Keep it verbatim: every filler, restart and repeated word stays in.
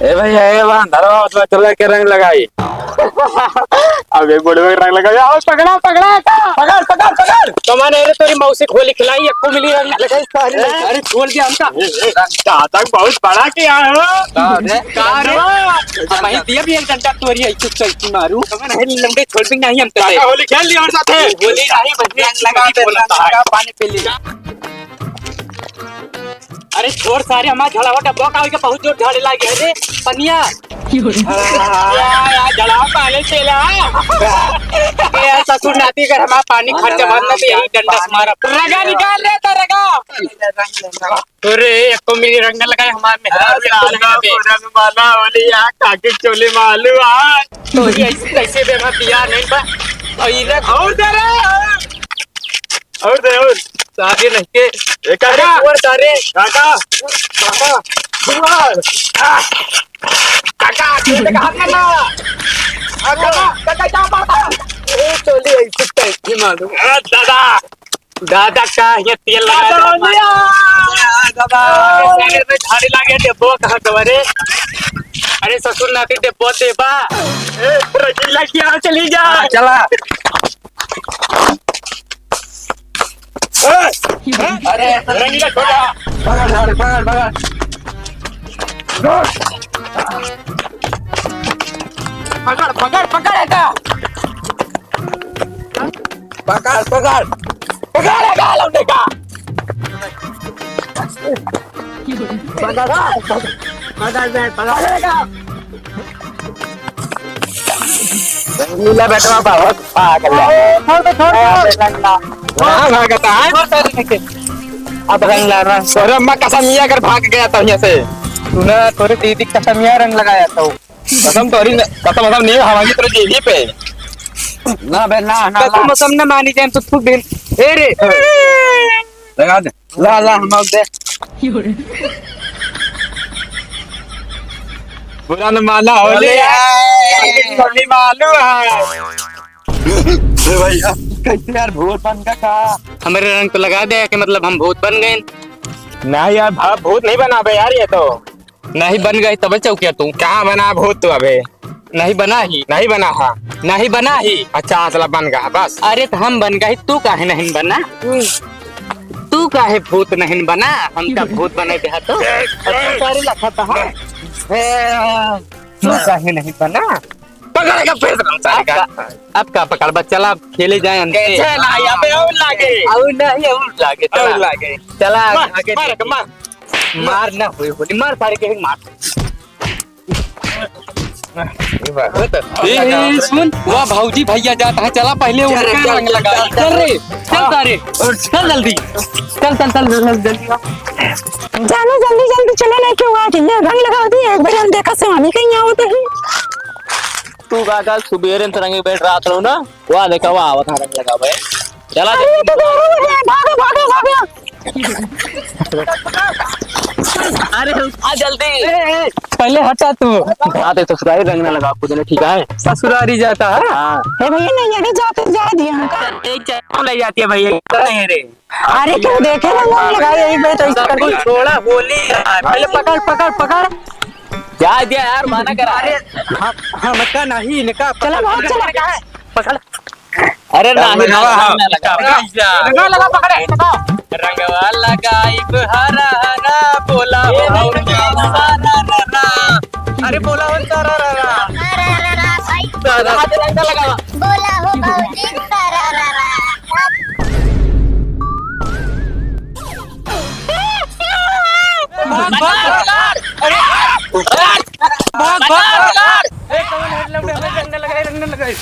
ए भैया, ए बा, अंधारा बा, उसमें चला के रंग लगाई। अब एक बड़े में रंग लगाई, आओ, पकड़ा, पकड़ा, का? पकड़, पकड़, पकड़। तो माने, अरे, तोरी मौसी होली खिलाई, एको मिली रंग लगाई, सारी ए? अरे, छोड़ दे हमका। ए, ए, दादा बहुत बड़ा किया है। का रे? का रे? अब वहीं दिया भी एक डंडा तोरी, ऐसी चौकी मारू। तो माने, लंबे छोड़ भी नहीं हम तो। काका, होली खेल लिया और साथे। होली नहीं, बस रंग लगा दे, रंग लगा, पानी पी लिया। अरे छोड़ सारे, हमार झड़ावा डब्बा का होइके बहुत जोर झाड़े लागे है रे, पनिया। या, या, झड़ावा पानी चला। ए यार, ससुर नाती, अगर हमार पानी खर्चा बंद ना, तो यही डंडा से मारा। रगा निकाल रे, तो रगा। अरे, एको मिली रंग लगाए, हमार में हरा अरे, रंग लगावे। रंग वाला होली, यहाँ काकी चोली में आलू, आज। तो ये ऐसे, कैसे बेमा पिया नहीं बा। और ये और दे रे, और। और दे, और। सारे नहीं के। ए, काका। अरे, और सारे। काका। काका। दुआर। आ। काका, तू तो हाथ में ना। आ, काका, काका, क्या बात है? ए, चोली ऐसे टाइट ही मालूम। आ, दादा। दादा का ये तेल लगा दे, दादा, दादा। दादा। अरे, साले में झाड़ी लागे, डेब्बो कहाँ गवा रे? अरे, ससुर नाती डेब्बो देबा। ए, रजीला की यहाँ चली जा। हाँ, चला। अरे, रंगीला छोटा। पकड़, पकड़, पकड़, पकड़। पकड़, पकड़, पकड़ एका। पकड़, पकड़। पकड़ एका, लौंडे का। पकड़, पकड़, पकड़, पकड़ एका। रंगीला बेटवा बहुत पागल है। छोड़ दे, छोड़ दे। हाँ, बेलंगा। कहाँ भागता है? छोड़ दे, लेके। अब रंगीला, रंग। तोरे अम्मा कसम ये अगर भाग गया तो यहाँ से। तूने तोरे दीदी कसम ये रंग लगाया था। कसम तोरी न-, कसम, कसम नहीं, हमारी तोरे जेबी पे। ना बे, ना, ना, कसम ना। कसम न मानी जाए तो तू बिन-, ए रे। लगा दे। ला, ला, हम दे। बुरा न माना, होली होली है। है। होली मालूम है। अरे भैया, कैसे यार, भूत बन का का? हमरे रंग तो लगा दे कि मतलब हम भूत बन गए। ना यार, भा-, भूत नहीं बना बे यार, ये तो। नहीं बन गए तब चौकिया तू। कहाँ बना भूत तू अबे? नहीं बना ही। नहीं बना हा। नहीं बना ही। अच्छा, असला बन गया बस। अरे तो हम बन गए, तू काहे नहीं बना? तू काहे भूत नहीं बना? हमका भूत बने दे तो। अब तू सारे लखा था, हाँ? तू काहे नहीं बना? पकड़ के फेंक दम सारे का। अब का, अब का पकड़ बा, चला खेले जाए अंते। कैसे ना, यहाँ पे और लागे। और नहीं, और लागे, चला। और लागे। चला, मार, आगे मार, देखी। मार। मार ना होई होली, मार सारे के मार। ये बात। ए, ए, सुन, वह भौजी भैया जाता है, चला पहले चल, उनका चल, रंग चल, लगाई। चल, चल रे, चल हाँ। सारे, चल जल्दी, चल, चल, चल, चल, जल्दी आ। जानो जल्दी जल्दी चलो, नहीं क्यों आज ये रंग लगा दी, एक बार हम देखा स्वामी कहीं आओ तो ही। तू का का सुबेरे से रंग बैठ रात रहो ना, वह देखा वह आवत है रंग लगा भाई। चला अरे, ये तो दौड़ो, भागो, भागो, भागो। अरे, आ जल्दी। ए, ए, पहले हटा तू। हाँ, तो ससुरारी रंग ना लगा, खुद ने, ठीक है? ससुरारी जाता है? हाँ। ए भैया, नहीं, अरे जाते जा दिया हमका। एक चाय ले जाती है भैया, नहीं रे। अरे, क्यों देखे ना, मुंह लगा, यही बात ऐसे सब करके। कुछ छोड़ा, होली है। पहले पकड़, पकड़, पकड़। जा दिया यार, माना करा। अरे, हम, हमका नहीं, इनका चलो, भाग, चलो। पकड़। अरे रंग नहीं, लगावा, रंग हाँ। ना लगा। रंग लगा, पकड़े, लगा। रंगवा लगाइब हरा हरा, बोला हो भौजी सारा रा रा। अरे बोला हो सारा रा रा। सारा रा रा, भाई। सारा। हाथ रंग लगावा। बोला हो भौजी सारा रा रा। भाग, भाग, भाग। अरे, भाग, भाग, भाग। ए, कौन है? रंग ना लगाई, रंग ना लगाई।